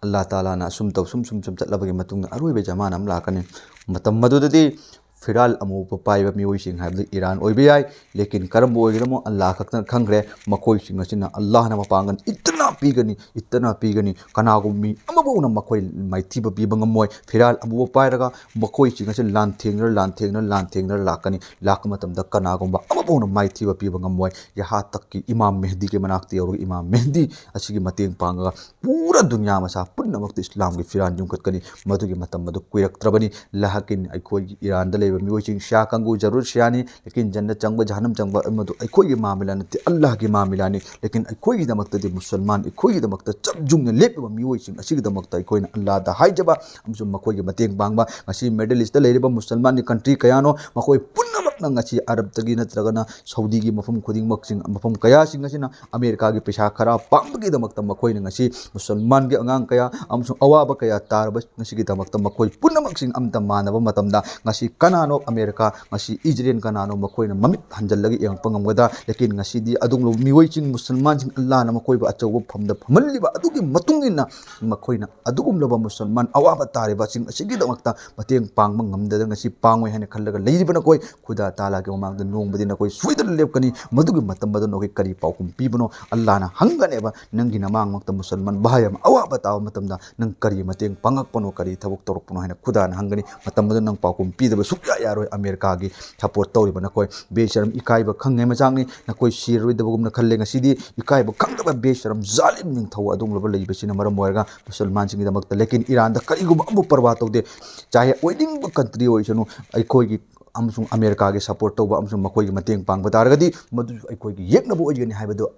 ꯑꯜꯂꯥ ꯇꯥꯂꯥꯅ ꯑꯁꯨꯝ ꯇꯧ, ꯁꯨꯝ, ꯁꯨꯝ, ꯁꯨꯝ ꯆꯠꯂꯕꯒꯤ ꯃꯇꯨꯡꯗ ꯑꯔꯣꯏꯕ ꯖꯃꯥꯅ ꯑꯃ ꯂꯥꯛꯀꯅꯤ꯫ ꯃꯇꯝ ꯃꯗꯨꯗꯗꯤ ꯐꯤꯔꯥꯜ ꯑꯃꯨꯕ ꯄꯥꯏꯕ ꯃꯤꯑꯣꯏꯁꯤꯡ ꯍꯥꯏꯕꯗꯤ ꯏꯔꯥꯟ ꯑꯣꯏꯕ ꯌꯥꯏ, ꯂꯦꯀꯤꯟ ꯀꯔꯝꯕ ꯑꯣꯏꯒꯗꯃꯣ ꯑꯜꯂꯥ ꯈꯛꯇꯅ ꯈꯪꯈ꯭ꯔꯦ꯫ ꯃꯈꯣꯏꯁꯤꯡ ꯑꯁꯤꯅ ꯑꯜꯂꯥꯍꯅ ꯃꯄꯥꯡꯒꯜ ꯏꯠꯇꯅ ꯄꯤꯒꯅꯤ, ꯏꯠꯇꯅ ꯄꯤꯒꯅꯤ꯫ ꯀꯅꯥꯒꯨꯝꯕ ꯃꯤ ꯑꯃꯐꯥꯎꯅ ꯃꯈꯣꯏ ꯃꯥꯏꯊꯤꯕ ꯄꯤꯕ ꯉꯝꯃꯣꯏ꯫ ꯐꯤꯔꯥꯜ ꯑꯃꯨꯕ ꯄꯥꯏꯔꯒ ꯃꯈꯣꯏꯁꯤꯡ ꯑꯁꯤ ꯂꯥꯟꯊꯦꯡꯅꯔ, ꯂꯥꯟꯊꯦꯡꯅꯔ, ꯂꯥꯟꯊꯦꯡꯅꯔ ꯂꯥꯛꯀꯅꯤ꯫ ꯂꯥꯛꯄ ꯃꯇꯝꯗ ꯀꯅꯥꯒꯨꯝꯕ ꯑꯃꯐꯥꯎꯅ ꯃꯥꯏꯊꯤꯕ ꯄꯤꯕ ꯉꯝꯃꯣꯏ꯫ ꯌꯍꯥ ꯇꯛꯀꯤ ꯏꯃꯥꯝ ꯃꯦꯍꯗꯤꯒꯤ ꯃꯅꯥꯛꯇ ꯌꯧꯔꯒ ꯏꯃꯥꯝ ꯃꯦꯍꯗꯤ ꯑꯁꯤꯒꯤ ꯃꯇꯦꯡ ꯄꯥꯡꯉꯒ ꯄꯨꯔꯥ ꯗꯨꯅꯤꯌꯥ ꯃꯁꯥ ꯄꯨꯝꯅꯃꯛꯇ ꯏꯁꯂꯥꯝꯒꯤ ꯐꯤꯔꯥꯟ ꯌꯨꯝꯈꯠꯀꯅꯤ꯫ ꯃꯗꯨꯒꯤ ꯃꯇꯝ ꯑꯗꯨ ꯀꯨꯏꯔꯛꯇ꯭ꯔꯕꯅꯤ꯫ ꯂꯍꯥꯛꯀꯤꯟ ꯑꯩꯈꯣꯏꯒꯤ ꯏꯔꯥꯟꯗ ꯂꯩꯕ ꯃꯤꯑꯣꯏꯁꯤꯡ, ꯁꯤꯌꯥ ꯀꯥꯡꯕꯨ ꯖꯔꯨꯔ ꯁꯤꯌꯥꯅꯤ, ꯂꯦꯀꯤꯟ ꯖꯟꯅꯠ ꯆꯪꯕ, ꯖꯍꯟꯅꯝ ꯆꯪꯕ, ꯃꯗꯨ ꯑꯩꯈꯣꯏꯒꯤ ꯃꯥꯃꯤꯂꯥ ꯅꯠꯇꯦ, ꯑꯜꯂꯥꯍꯒꯤ ꯃꯥꯃꯤꯂꯥꯅꯤ꯫ ꯂꯦꯀꯤꯟ ꯑꯩꯈꯣꯏꯒꯤꯗꯃꯛꯇꯗꯤ, ꯃꯨꯁꯜꯃꯥꯟ ꯑꯩꯈꯣꯏꯒꯤꯗꯃꯛꯇ ꯆꯞ ꯌꯨꯡꯅ ꯂꯦꯞꯄꯤꯕ ꯃꯤꯑꯣꯏꯁꯤꯡ ꯑꯁꯤꯒꯤꯗꯃꯛꯇ ꯑꯩꯈꯣꯏꯅ ꯑꯜꯂꯥꯍꯗ ꯍꯥꯏꯖꯕ ꯑꯃꯁꯨꯡ ꯃꯈꯣꯏꯒꯤ ꯃꯇꯦꯡ ꯄꯥꯡꯕ, ꯉꯁꯤ ꯃꯤꯗꯜ ꯏꯁꯇ ꯂꯩꯔꯤꯕ ꯃꯨꯁꯜꯃꯥꯟꯒꯤ ꯀꯟꯇ꯭ꯔꯤ ꯀꯌꯥꯅꯣ, ꯃꯈꯣꯏ ꯄꯨꯝꯅꯃꯛꯅ ꯉꯁꯤ ꯑꯔꯕꯇꯒꯤ ꯅꯠꯇ꯭ꯔꯒꯅ ꯁꯧꯗꯤꯒꯤ ꯃꯐꯝ ꯈꯨꯗꯤꯡꯃꯛꯁꯤꯡ, ꯃꯐꯝ ꯀꯌꯥꯁꯤꯡ ꯑꯁꯤꯅ ꯑꯃꯦꯔꯤꯀꯥꯒꯤ ꯄꯩꯁꯥ ꯈꯔ ꯄꯥꯝꯕꯒꯤꯗꯃꯛꯇ ꯃꯈꯣꯏꯅ ꯉꯁꯤ ꯃꯨꯁꯜꯃꯥꯟꯒꯤ ꯑꯉꯥꯡ ꯀꯌꯥ ꯑꯃꯁꯨꯡ ꯑꯋꯥꯕ ꯀꯌꯥ ꯇꯥꯔꯕ ꯉꯁꯤꯒꯤꯗꯃꯛꯇ ꯃꯈꯣꯏ ꯄꯨꯝꯅꯃꯛꯁꯤꯡ ꯑꯝꯇ ꯃꯥꯟꯅꯕ ꯃꯇꯝꯗ, ꯉꯁꯤ ꯀꯅꯥꯅꯣ ꯑꯃꯦꯔꯤꯀꯥ, ꯉꯁꯤ ꯏꯖꯔꯦꯜ ꯀꯅꯥꯅꯣ ꯃꯈꯣꯏꯅ ꯃꯃꯤꯠ ꯍꯟꯖꯜꯂꯒ ꯌꯦꯡꯉꯛꯄ ꯉꯝꯒꯗ꯭ꯔꯥ? ꯂꯦꯀꯤꯟ ꯉꯁꯤꯗꯤ ꯑꯗꯨꯒꯨꯝꯂꯕ ꯃꯤꯑꯣꯏꯁꯤꯡ, ꯃꯨꯁꯜꯃꯥꯟꯁꯤꯡ, ꯑꯜꯂꯥꯍꯅ ꯃꯈꯣꯏꯕꯨ ꯑꯆꯧꯕ ꯐꯝꯗ ꯐꯝꯍꯜꯂꯤꯕ ꯑꯗꯨꯒꯤ ꯃꯇꯨꯡ ꯏꯟꯅ ꯃꯈꯣꯏꯅ ꯑꯗꯨꯒꯨꯝꯂꯕ ꯃꯨꯁꯜꯃꯥꯟ ꯑꯋꯥꯕ ꯇꯥꯔꯤꯕꯁꯤꯡ ꯑꯁꯤꯒꯤꯗꯃꯛꯇ ꯃꯇꯦꯡ ꯄꯥꯡꯕ ꯉꯝꯗꯗꯅ ꯉꯁꯤ ꯄꯥꯡꯉꯣꯏ ꯍꯥꯏꯅ ꯈꯜꯂꯒ ꯂꯩꯔꯤꯕ ꯅꯈꯣꯏ, ꯈꯨꯗꯥ ꯇꯥꯂꯥꯒꯤ ꯃꯃꯥꯡꯗ ꯅꯣꯡꯃꯗꯤ ꯅꯈꯣꯏ ꯁꯣꯏꯗꯅ ꯂꯦꯞꯀꯅꯤ꯫ ꯃꯗꯨꯒꯤ ꯃꯇꯝ ꯑꯗꯨ ꯅꯈꯣꯏ ꯀꯔꯤ ꯄꯥꯎꯈꯨꯝ ꯄꯤꯕꯅꯣ? ꯑꯜꯂꯥꯅ ꯍꯪꯒꯅꯦꯕ, "ꯅꯪꯒꯤ ꯅꯃꯥꯡꯃꯛꯇ ꯃꯨꯁꯜꯃꯥꯟ ꯚꯥꯏ ꯑꯃ ꯑꯋꯥꯕ ꯇꯥꯕ ꯃꯇꯝꯗ ꯅꯪ ꯀꯔꯤ ꯃꯇꯦꯡ ꯄꯥꯡꯉꯛꯄꯅꯣ, ꯀꯔꯤ ꯊꯕꯛ ꯇꯧꯔꯛꯄꯅꯣ?" ꯍꯥꯏꯅ ꯈꯨꯗꯥꯅ ꯍꯪꯒꯅꯤ꯫ ꯃꯇꯝ ꯑꯗꯨ ꯅꯪ ꯄꯥꯎꯈꯨꯝ ꯄꯤꯗꯕ ꯁꯨꯛꯌꯥ ꯌꯥꯔꯣꯏ꯫ ꯑꯃꯦꯔꯤꯀꯥꯒꯤ ꯁꯄꯣꯔꯠ ꯇꯧꯔꯤꯕ ꯅꯈꯣꯏ ꯕꯦꯁꯔꯝ ꯏꯀꯥꯏꯕ ꯈꯪꯉꯦ ꯃꯆꯥꯛꯅꯤ꯫ ꯅꯈꯣꯏ ꯁꯤꯔꯔꯣꯏꯗꯕꯒꯨꯝꯅ ꯈꯜꯂꯦ꯫ ꯉꯁꯤꯗꯤ ꯏꯀꯥꯏꯕ ꯈꯪꯗꯕ ꯕꯦꯁꯔꯝ ꯖꯥꯂꯤꯝ ꯅꯤꯡꯊꯧ ꯑꯗꯨꯒꯨꯝꯂꯕ ꯂꯩꯕꯁꯤꯅ ꯃꯔꯝ ꯑꯣꯏꯔꯒ ꯃꯨꯁꯜꯃꯥꯟꯁꯤꯡꯒꯤꯗꯃꯛꯇ, ꯂꯦꯀꯤꯟ ꯏꯔꯥꯟꯗ ꯀꯔꯤꯒꯨꯝꯕ ꯑꯃ ꯄꯔꯋꯥ ꯇꯧꯗꯦ꯫ ꯆꯥꯍꯦ ꯑꯣꯏꯅꯤꯡꯕ ꯀꯟꯇ꯭ꯔꯤ ꯑꯣꯏꯁꯅꯨ, ꯑꯩꯈꯣꯏꯒꯤ ꯑꯃꯁꯨꯡ ꯑꯃꯦꯔꯤꯀꯥꯒꯤ ꯁꯄꯣꯔꯠ ꯇꯧꯕ ꯑꯃꯁꯨꯡ ꯃꯈꯣꯏꯒꯤ ꯃꯇꯦꯡ ꯄꯥꯡꯕ ꯇꯥꯔꯒꯗꯤ ꯃꯗꯨꯁꯨ ꯑꯩꯈꯣꯏꯒꯤ ꯌꯦꯛꯅꯕ ꯑꯣꯏꯒꯅꯤ ꯍꯥꯏꯕꯗꯨ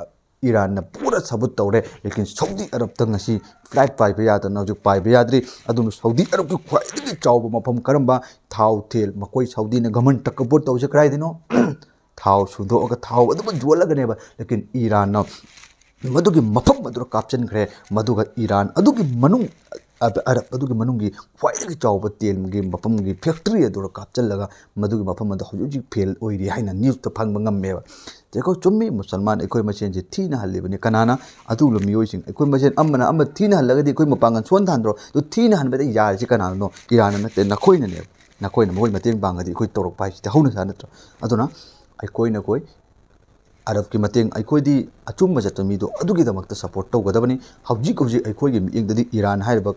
ꯏꯔꯥꯟꯅ ꯄꯨꯔꯥ ꯁꯕꯨꯠ ꯇꯧꯔꯦ꯫ ꯂꯦꯀꯤꯟ ꯁꯥꯎꯗꯤ ꯑꯔꯕꯇ ꯉꯁꯤ ꯐ꯭ꯂꯥꯏꯠ ꯄꯥꯏꯕ ꯌꯥꯗꯅ ꯍꯧꯖꯤꯛ ꯄꯥꯏꯕ ꯌꯥꯗ꯭ꯔꯤ꯫ ꯑꯗꯨꯕꯨ ꯁꯥꯎꯗꯤ ꯑꯔꯕꯀꯤ ꯈ꯭ꯋꯥꯏꯗꯒꯤ ꯆꯥꯎꯕ ꯃꯐꯝ ꯀꯔꯝꯕ? ꯊꯥꯎ ꯇꯦꯜ꯫ ꯃꯈꯣꯏ ꯁꯥꯎꯗꯤꯅ ꯒꯃꯟ ꯇꯛꯀꯄꯣꯠ ꯇꯧꯔꯤꯁꯦ ꯀꯗꯥꯏꯗꯅꯣ? ꯊꯥꯎ ꯁꯨꯡꯗꯣꯛꯑꯒ ꯊꯥꯎ ꯑꯗꯨꯃꯛ ꯌꯣꯜꯂꯒꯅꯦꯕ꯫ ꯂꯦꯀꯤꯟ ꯏꯔꯥꯟꯅ ꯃꯗꯨꯒꯤ ꯃꯐꯝ ꯑꯗꯨꯗ ꯀꯥꯞꯆꯤꯟꯈ꯭ꯔꯦ꯫ ꯃꯗꯨꯒ ꯏꯔꯥꯟ ꯑꯗꯨꯒꯤ ꯃꯅꯨꯡ, ꯑꯔꯕ ꯑꯗꯨꯒꯤ ꯃꯅꯨꯡꯒꯤ ꯈ꯭ꯋꯥꯏꯗꯒꯤ ꯆꯥꯎꯕ ꯇꯦꯜꯒꯤ ꯃꯐꯝꯒꯤ ꯐꯦꯛꯇꯔꯤ ꯑꯗꯨꯗ ꯀꯥꯞꯆꯤꯜꯂꯒ ꯃꯗꯨꯒꯤ ꯃꯐꯝ ꯑꯗꯨ ꯍꯧꯖꯤꯛ ꯍꯧꯖꯤꯛ ꯐꯦꯜ ꯑꯣꯏꯔꯤ ꯍꯥꯏꯅ ꯅ꯭ꯌꯨꯁꯇ ꯐꯪꯕ ꯉꯝꯃꯦꯕ꯫ ꯆꯦꯀꯣ, ꯆꯨꯝꯃꯤ, ꯃꯨꯁꯜꯃꯥꯟ ꯑꯩꯈꯣꯏ ꯃꯁꯦꯟꯁꯦ ꯊꯤꯅ ꯍꯜꯂꯤꯕꯅꯤ꯫ ꯀꯅꯥꯅ? ꯑꯗꯨꯒꯨꯝꯂꯕ ꯃꯤꯑꯣꯏꯁꯤꯡ, ꯑꯩꯈꯣꯏ ꯃꯁꯦꯟ ꯑꯃꯅ ꯑꯃ ꯊꯤꯅ ꯍꯜꯂꯒꯗꯤ ꯑꯩꯈꯣꯏ ꯃꯄꯥꯡꯒꯜ ꯁꯣꯟꯊꯍꯟꯗ꯭ꯔꯣ? ꯑꯗꯨ ꯊꯤꯅ ꯍꯟꯕꯗ ꯌꯥꯔꯤꯁꯤ ꯀꯅꯥꯅꯅꯣ? ꯏꯔꯥꯟꯅ ꯅꯠꯇꯦ, ꯅꯈꯣꯏꯅꯅꯦꯕ꯫ ꯅꯈꯣꯏꯅ ꯃꯈꯣꯏ ꯃꯇꯦꯡ ꯄꯥꯡꯉꯗꯤ ꯑꯩꯈꯣꯏ ꯇꯧꯔꯛꯄ ꯍꯥꯏꯁꯤꯗꯤ ꯍꯧꯅ ꯁꯥ ꯅꯠꯇ꯭ꯔꯣ? ꯑꯗꯨꯅ ꯑꯩꯈꯣꯏꯅ ꯑꯩꯈꯣꯏ ꯑꯔꯕꯀꯤ ꯃꯇꯦꯡ, ꯑꯩꯈꯣꯏꯗꯤ ꯑꯆꯨꯝꯕ ꯆꯠꯄ ꯃꯤꯗꯣ ꯑꯗꯨꯒꯤꯗꯃꯛꯇ ꯁꯄꯣꯔꯠ ꯇꯧꯒꯗꯕꯅꯤ꯫ ꯍꯧꯖꯤꯛ ꯍꯧꯖꯤꯛ ꯑꯩꯈꯣꯏꯒꯤ ꯃꯤꯠꯌꯦꯡꯗꯗꯤ ꯏꯔꯥꯟ ꯍꯥꯏꯔꯤꯕ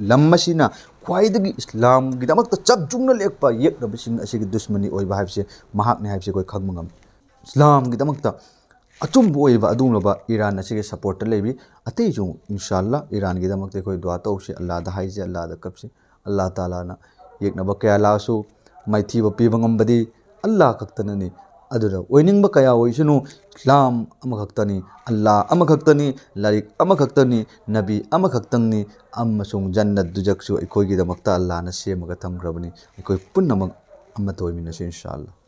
ꯂꯝ ꯑꯁꯤꯅ ꯈ꯭ꯋꯥꯏꯗꯒꯤ ꯏꯁꯂꯥꯝꯒꯤꯗꯃꯛꯇ ꯆꯞ ꯌꯨꯡꯅ ꯂꯦꯞꯄ ꯌꯦꯛꯅꯕꯁꯤꯡ ꯑꯁꯤꯒꯤ ꯗꯨꯁꯃꯅꯤ ꯑꯣꯏꯕ ꯍꯥꯏꯕꯁꯦ ꯃꯍꯥꯛꯅꯤ ꯍꯥꯏꯕꯁꯤ ꯑꯩꯈꯣꯏ ꯈꯪꯕ ꯉꯝꯃꯤ꯫ ꯏꯁꯂꯥꯝꯒꯤꯗꯃꯛꯇ ꯑꯆꯨꯝꯕ ꯑꯣꯏꯕ ꯑꯗꯨꯒꯨꯝꯂꯕ ꯏꯔꯥꯟ ꯑꯁꯤꯒꯤ ꯁꯄꯣꯔꯠꯇ ꯂꯩꯔꯤ꯫ ꯑꯇꯩꯁꯨ ꯏꯟꯁꯥ ꯑꯜꯂꯥ ꯏꯔꯥꯟꯒꯤꯗꯃꯛꯇ ꯑꯩꯈꯣꯏ ꯗꯨꯋꯥ ꯇꯧꯁꯤ, ꯑꯜꯂꯥꯗ ꯍꯥꯏꯁꯤ, ꯑꯜꯂꯥꯗ ꯀꯞꯁꯤ꯫ ꯑꯜꯂꯥ ꯇꯥꯂꯥꯅ ꯌꯦꯛꯅꯕ ꯀꯌꯥ ꯂꯥꯛꯑꯁꯨ ꯃꯥꯏꯊꯤꯕ ꯄꯤꯕ ꯉꯝꯕꯗꯤ ꯑꯜꯂꯥ ꯈꯛꯇꯅꯅꯤ꯫ ꯑꯗꯨꯗ ꯑꯣꯏꯅꯤꯡꯕ ꯀꯌꯥ ꯑꯣꯏꯁꯅꯨ, ꯏꯁꯂꯥꯝ ꯑꯃꯈꯛꯇꯅꯤ, ꯑꯜꯂꯥ ꯑꯃꯈꯛꯇꯅꯤ, ꯂꯥꯏꯔꯤꯛ ꯑꯃꯈꯛꯇꯅꯤ, ꯅꯕꯤ ꯑꯃꯈꯛꯇꯪꯅꯤ, ꯑꯃꯁꯨꯡ ꯖꯟꯅꯠ ꯗꯨꯖꯛꯁꯨ ꯑꯩꯈꯣꯏꯒꯤꯗꯃꯛꯇ ꯑꯜꯂꯥꯅ ꯁꯦꯝꯃꯒ ꯊꯝꯈ꯭ꯔꯕꯅꯤ꯫ ꯑꯩꯈꯣꯏ ꯄꯨꯝꯅꯃꯛ ꯑꯃꯠꯇ ꯑꯣꯏꯃꯤꯟꯅꯁꯤ ꯏꯟꯁꯥ ꯑꯜꯂꯥ꯫